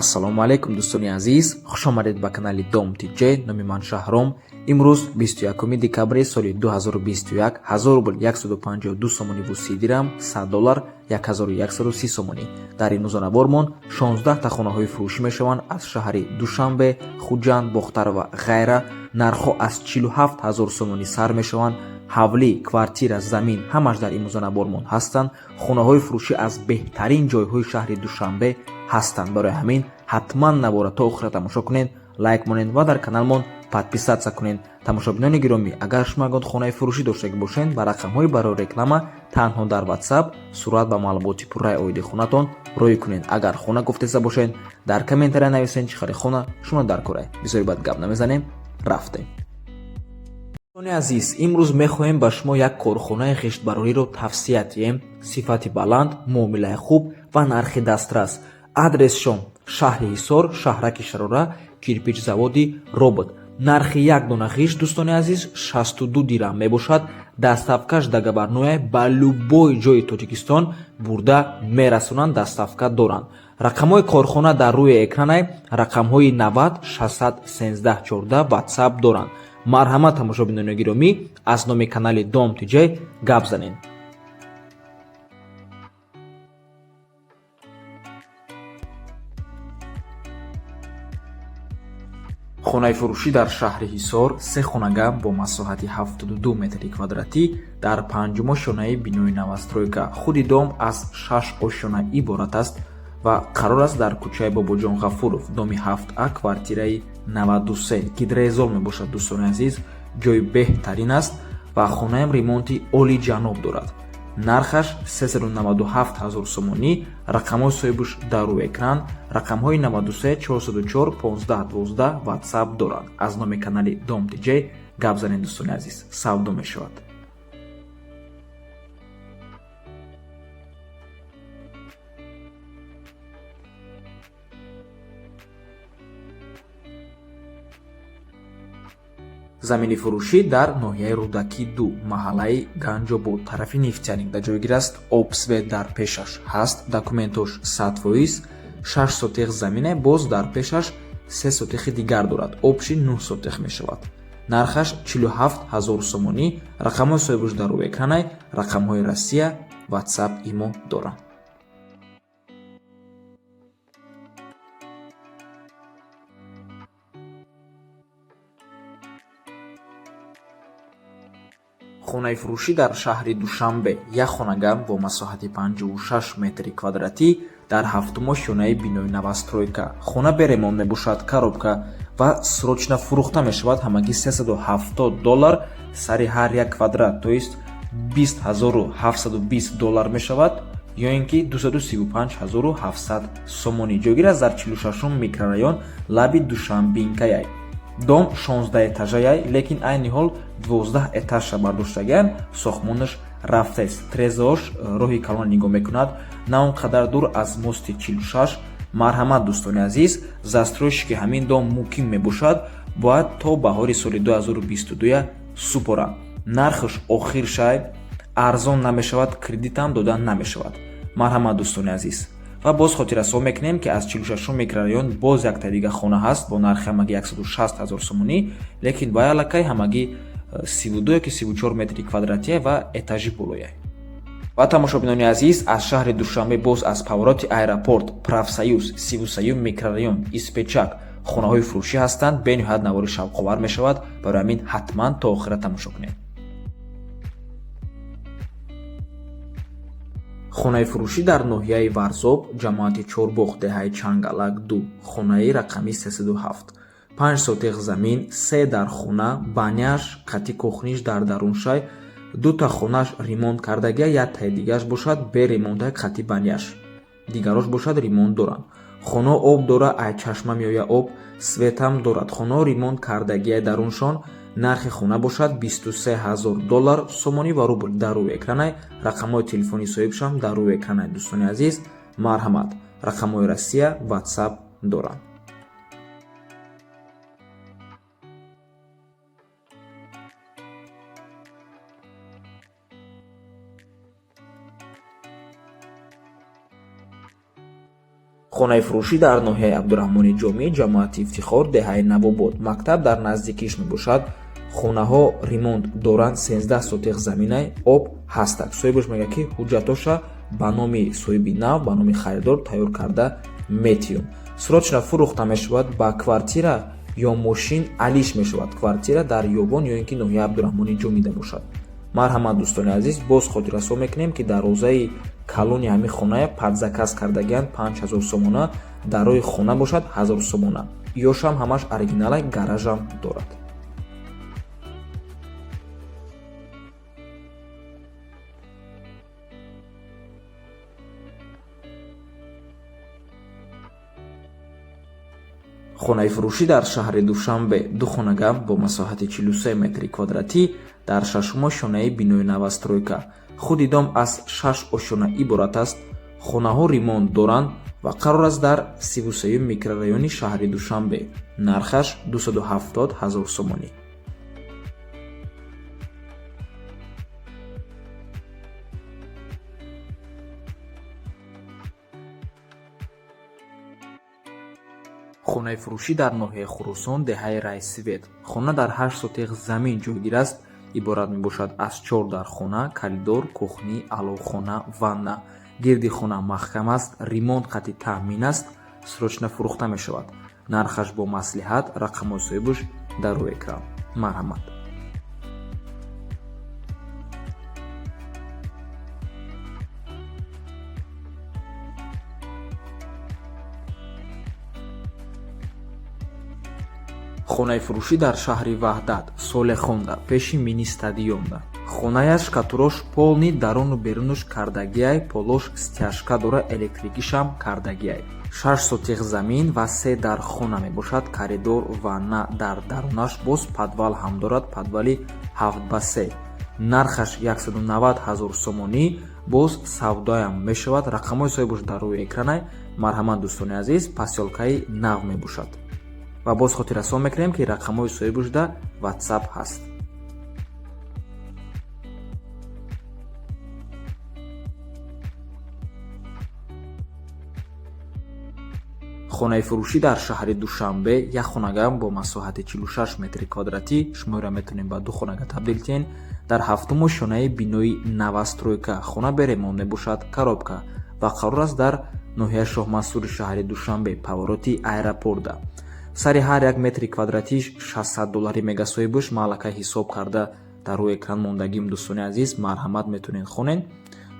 Ассалому алайкум, дӯстони азиз, хушомадед ба канали Дом Тҷ. Номи ман Шаҳром. Имрӯз 21 декабри соли 2021, 1000 рубл 152 сомониву 30 дирам, 100 доллар 1130 сомонӣ. Дар ин рӯзонавормон 16 та хонаҳои фурӯшӣ мешаванд аз шаҳри Душанбе, Хуҷанд, Бохтар ва ғайра. Нархҳо аз 47 ҳазор сомонӣ сар мешаванд. Ҳавлӣ, квартира, замин ҳамаш дар имрӯзанабормон ҳастанд. Хонаҳои фурӯшӣ аз беҳтарин ҷойҳои шаҳри Душанбе ҳастанд. Барои ҳамин ҳатман навора то охира тамошо кунед, лайк монед ва дар каналмон подписаться кунед. Тамошобинони гиромӣ, агар шумо ягон хонаи фурӯшӣ доштагӣ бошед, ба рақамҳои барои реклама танҳо дар WhatsApp сурат ва маълумоти пурраи оиди хонатон рӯй кунед. Агар хона гуфтеса бошед, дар комментария нависед, чӣ хари хона шумо дар кора. Бисёри бад гап намезанем, рафтем. Дӯстони азиз, имрӯз мехоҳем ба шумо як корхонаи ғиштбарориро тавсия диҳем. Сифати баланд, муомилаи хуб ва нархи дастрас. Адресшон: шаҳри Ҳисор, шаҳраки Шарора, кирпичзаводи Робот. Нархи як дона ғишт, дӯстони азиз, 62 дирам мебошад. Доставкаш договорной, ба любой ҷои Тоҷикистон бурда мерасонанд, доставка доранд. Рақамҳои корхона дар рӯи экранай, рақамҳои 90 613 14, WhatsApp доранд. Марҳамат, тамошобинони гиромӣ, аз номи канали Дом Тҷ гап занед. Хонаи фурӯшӣ дар шаҳри Ҳисор, се хонага бо масоҳати 72 метри квадратӣ дар панҷум ошёнаи бинои новостройка. Худи дом аз шаш ошёна иборат аст ва қарор аст дар кӯчаи Бобоҷон Ғафуров, доми 7А, квартираи 93. Гидроизол мебошад, дӯстони азиз, ҷои беҳтарин аст ва хонаам ремонти олиҷаноб дорад. Нархаш 397 ҳазор сомонӣ. Рақамҳои соҳибуш дар рӯи экран, рақамҳои 93 404 15 12, WhatsApp доранд. Аз номи канали Дом Тҷ гап занед, дӯстони азиз, савдо мешавад. Замини фурӯшӣ дар ноҳияи Рӯдакӣ 2, маҳаллаи Ганҷобод, тарафи Нефтяник дар ҷойгир аст. Об, свет дар пешаш ҳаст, документош 100%. 6 сотих замине, боз дар пешаш 3 сотихи дигар дорад, общий 9 сотих мешавад. Нархаш 47 ҳазор сомонӣ. Рақамҳои соҳибуш дар рӯи экранай, рақамҳои Россия, WhatsApp, имо доранд. Хонаи фурӯшӣ дар шаҳри Душанбе, як хонага бо масоҳати 56 метри квадратӣ дар ҳафтум ошёнаи бинои новостройка. Хона бе ремонт мебошад, коробка ва срочно фурӯхта мешавад. Ҳамагӣ 370 доллар сари ҳар як квадрат, то есть 20 720 доллар мешавад ё ин ки 235 700 сомонӣ. Ҷойгир аст дар 46-ум микрорайон, лаби Душанбинкаяй. Дом 16 этажаяй, лекин айни ҳол 12 этажша бардоштагиам, сохтмонаш рафтааст. Трезаош роҳи калон нигоҳ мекунад, на он қадар дур аз мости 46. Марҳамат, дӯстони азиз, застройщики ҳамин дом Муким мебошад, бояд то баҳори соли 2022 супорад. Нархаш охир шай, арзон намешавад, кредитам дода намешавад. Марҳамат, дӯстони азиз. Ва боз хотиррасон мекунем, ки аз 46-ум микрорайон боз якта дига хона ҳаст бо нархи ҳамагӣ 160 ҳазор сомонӣ, лекин вай аллакай ҳамагӣ 32 ёки 34 метри квадратия ва этажи болоя. Ва тамошобинони азиз, аз шаҳри Душанбе боз аз повороти аэропорт Профсоюз, 33-юм микрорайон, Испечак хонаҳои фурӯшӣ ҳастанд. Бениҳоят навори шавқовар мешавад, барои ҳамин ҳатман то охира тамошо кунед. Хонаи фурӯшӣ дар ноҳияи Варзоб, ҷамоати Чорбоғ, деҳаи Чангалак 2, хонаи рақами 307, 5 сотих замин, се дар хона, баняш қати кухниш дар даруншай. Дута хонаш ремонт кардагия, яктаи дигааш бошад бе ремонта, қати баняш, дигарош бошад ремонт доранд. Хона об дора, ай чашма меоя об, светам дорад. Хонао ремонт кардагия даруншон. Нархи хона бошад 23 ҳазор доллар. Сомонӣ ва рубл дар рӯи экранай, рақамҳои телефони соҳибшам дар рӯи экранай. Дӯстони азиз, марҳамат, рақамҳои Россия, WhatsApp доранд. Хонаи фурӯшӣ дар ноҳияи Абдураҳмони Ҷомӣ, ҷамоати Ифтихор, деҳаи Навобод. Мактаб дар наздикиш мебошад. Хонаҳо ремонт доранд, 13 сотих заминай, об ҳастак. Соҳибаш мегӯяд, ки ҳуҷҷатоша ба номи соҳиби нав, ба номи харидор тайёр карда метиём. Срочно фурӯхта мешавад, ба квартира ё мошин алиш мешавад. Квартира дар Ёвон ё ин ки ноҳияи Абдураҳмони Ҷомида бошад. Марҳамат, дӯстони азиз, боз хотиррасон мекунем, ки дарвозаи калони ҳамин хонае под заказ кардагианд 5000 сомона, дарои хона бошад 1000 сомона. Ёшам ҳамаш оригиналай, гаражам дорад. Хонаи фурӯшӣ дар шаҳри Душанбе, ду хонага бо масоҳати 43 метри квадратӣ дар шашум ошёнаи бинои новостройка. Худи дом аз шаш ошёна иборат аст. Хонаҳо ремонт доранд ва қарор аст дар 33-юм микрорайони шаҳри Душанбе. Нархаш 270 ҳазор сомонӣ. Хонаи фурӯшӣ дар ноҳияи Хуросон, деҳаи Райсвет. Хона дар 8 сотих замин ҷойгир аст, иборат мебошад аз чор дархона, коридор, кухни, аловхона, ванна. Гирди хона маҳкам аст, ремонт қати таъмин аст, срочно фурӯхта мешавад. Нархаш бо маслиҳат, рақамҳои соҳибаш дар рӯи экран. Марҳамат. Хонаи фурӯшӣ дар шаҳри Ваҳдат, Солехонда, пеши мини-стадионда. Хонааш штукатуркаш полный, даруну берунуш кардагиай, полош стяжка дора, электрикишам кардагиай. 6 сотих замин ва се дар хона мебошад, коридор, ванна дар дарунаш, боз подвал ҳам дорад, подвали 7 ба 3. Нархаш 190 ҳазор сомонӣ, боз савдоям мешавад. Рақамҳои соҳибаш дар рӯи экранай. Марҳамат, дӯстони азиз, посёлкаи нав мебошад. Ва боз хотиррасон мекунем, ки рақамҳои соҳибашда WhatsApp ҳаст. Хонаи фурӯшӣ дар шаҳри Душанбе, як хонага бо масоҳати 46 метри квадратӣ, шуморо метавонем ба ду хонага табдил диҳем, дар ҳафтум ошёнаи бинои новостройка. Хона бе ремонт мебошад, коробка ва қарор аст дар ноҳияи Шоҳмансури шаҳри Душанбе, повороти аэропорта. Сари ҳар як метри квадратиш 600 доллари мега соҳибаш, маълакай ҳисоб карда дар рӯи экран мондагим, дӯстони азиз, марҳамат, метавонед хонед.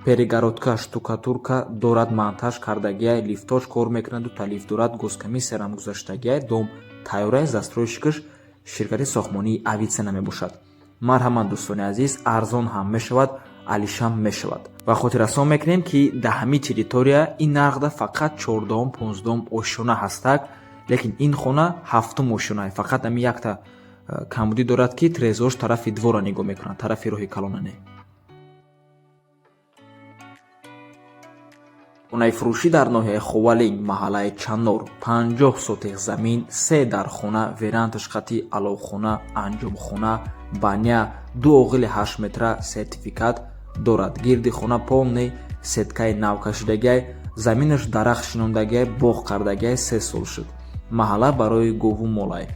Перегородка, штукатурка дорад, монтаж кардагиай, лифтош кор мекунад, дута лифт дорад, госкомиссиярам гузаштагиай, дом тайёрай, застройщикаш ширкати сохтмонии Авицена мебошад. Марҳамат, дӯстони азиз, арзон ҳам мешавад, алишам мешавад. Ва хотиррасон мекунем, ки дар ҳамин территория ин нархда фақат 14-ум, 15-ум ошёна ҳастак, лекин ин хона ҳафтум ошёна. Фақат ҳамин якта камбудӣ дорад, ки трезош тарафи двора нигоҳ мекунад, тарафи роҳи калона не. Хонаи фурӯшӣ дар ноҳияи Ховалинг, маҳаллаи Чанор, 50 сотих замин, се дархона, верандаш қати аловхона, анҷомхона, баня, ду оғили 8 метра, сертификат дорад. Гирди хона полный сеткаи нав кашидагиай, заминаш дарахт шинондагиай, боғ кардагиай, 3 сол шуд. Маҳалла барои гову молай.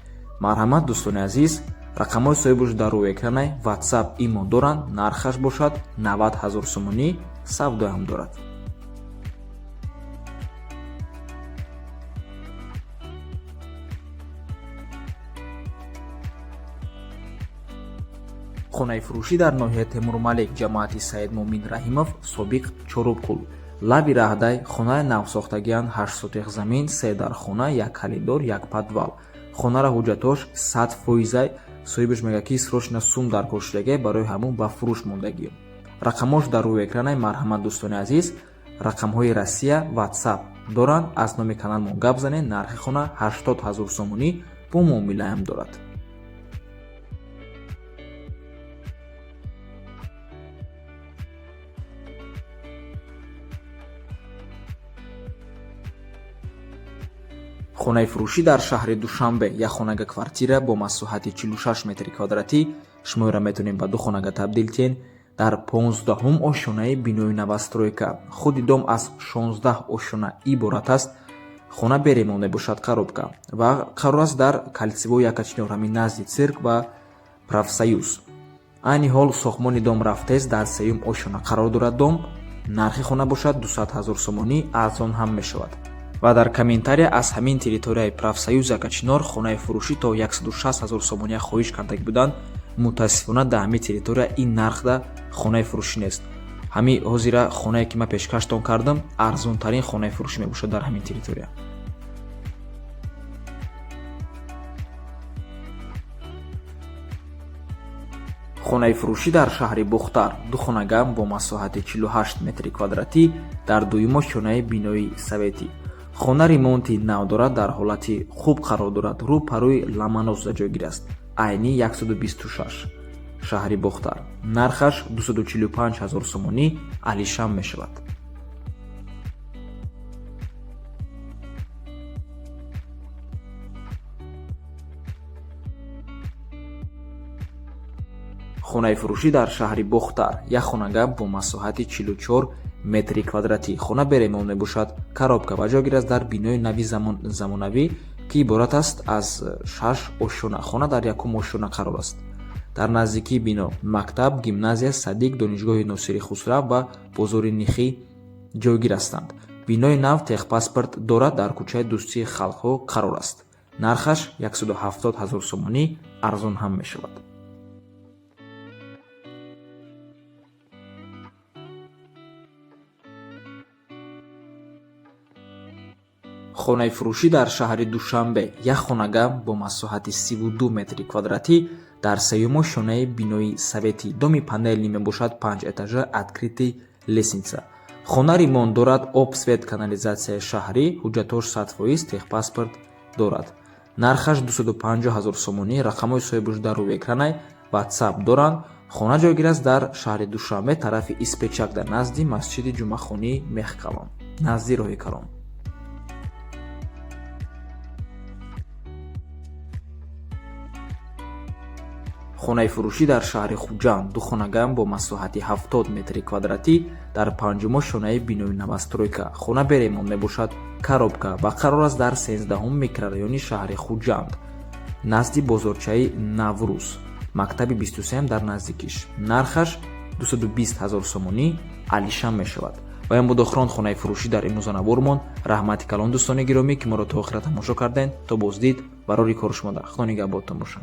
Марҳамат, дӯстони азиз, рақамҳои соҳибаш дар рӯи экранай, WhatsApp, имо доранд, нархаш бошад 90 ҳазор сомонӣ, савдоям дорад. Хонаи фурӯшӣ дар ноҳияи Темурмалик, ҷамоати Саидмуъмин Раҳимов, собиқ Чорубкул, лаби раҳдай. Хонаи навсохтагианд, 8 сотих замин, се дархона, як коридор, як подвал. Хонара ҳуҷҷатош 100 фоизай. Соҳибаш мегӯяд, ки срочно сум даркор шудагиай, барои ҳамун ба фурӯш мондагӣ. Рақамҳош дар рӯи экранай. Марҳамат, дӯстони азиз, рақамҳои Россия, WhatsApp доранд, аз номи каналмон гап занед. Нархи хона 80 ҳазор сомонӣ, бо муомилаам дорад. Хонаи фурӯшӣ дар шаҳри Душанбе, як хонага квартира бо масоҳати 46 метри квадратӣ, шуморо метавонем ба ду хонага табдил диҳем, дар 15-ум ошёнаи бинои новостройка. Худи дом аз 16 ошёна иборат аст. Хона бе ремонт мебошад, коробка, ва қарор аст дар Кольцевой Якачинор, ҳамин назди цирк ва Профсоюз. Айни ҳол сохтмони дом рафтест, дар сеюм ошёна қарор дорад дом. Нархи хона бошад 200 ҳазор сомонӣ, арзон ҳам мешавад. Ва дар комментария аз ҳамин территорияи Профсоюз Якачинор хонаи фурӯшӣ то 160 ҳазор сомония хоҳиш кардагӣ буданд. Мутаассифона, дар ҳамин территория ин нархда хонаи фурӯшӣ нест. Ҳамин ҳозира хонае, ки ман пешкаштон кардам, арзонтарин хонаи фурӯшӣ мебошад дар ҳамин территория. Хонаи фурӯшӣ дар шаҳри Бохтар, ду хонага бо масоҳати 48 метри квадратӣ дар дуюм ошёнаи бинои советӣ. Хона ремонти нав дорад, дар ҳолати хуб қарор дорад, рӯ парӯи Ломоносова ҷойгир аст, айни 126, шаҳри Бохтар. Нархаш 245 ҳазор сомонӣ, алишам мешавад. Хонаи фурӯшӣ дар шаҳри Бохтар, як хонага бо масоҳати 44 метри квадратӣ. Хона бе ремонт мебошад, коробка, ва ҷойгир аст дар бинои нави замонавӣ, ки иборат аст аз шаш ошёна. Хона дар якум ошёна қарор аст. Дар наздикии бино мактаб, гимназия, садик, донишгоҳи Носири Хусрав ва бозори Нихӣ ҷойгир ҳастанд. Бинои нав техпаспорт дорад, дар кӯчаи Дӯстии халқҳо қарор аст. Нархаш 170 ҳазор сомонӣ, арзон ҳам мешавад. Хонаи фурӯшӣ дар шаҳри Душанбе, як хонага бо масоҳати 32 метри квадратӣ дар сеюм ошёнаи бинои советӣ. Доми панельный мебошад, панҷ этажа, открытый лестница. Хона ремонт дорад, об, свет, канализатсияи шаҳрӣ, ҳуҷҷатҳош 100%, техпаспорт дорад. Нархаш 250 ҳазор сомонӣ. Рақамҳои соҳибуш дар рӯи экранай, Ватсап доранд. Хона ҷойгир аст дар шаҳри Душанбе, тарафи Испечак, дар назди масҷиди ҷумъахонии Мехкалон, назди роҳи калон. Хонаи фурӯшӣ дар шаҳри Хуҷанд, ду хонага бо масоҳати 70 метри квадратӣ дар панҷум ошёнаи бинои новостройка. Хона бе ремонт мебошад, коробка, ва қарор аст дар 13-ум микрорайони шаҳри Хуҷанд, назди бозорчаи Наврӯз, мактаби 23 дар наздикиш. Нархаш 220 ҳазор сомонӣ, алишам мешавад. Ва ин буд охирон хонаи фурӯшӣ дар имрӯза навормон. Раҳмати калон, дӯстони гиромӣ, ки моро то охира тамошо кардем. То боздид, барори кори шумо дар. Худо нигаҳботон бошад.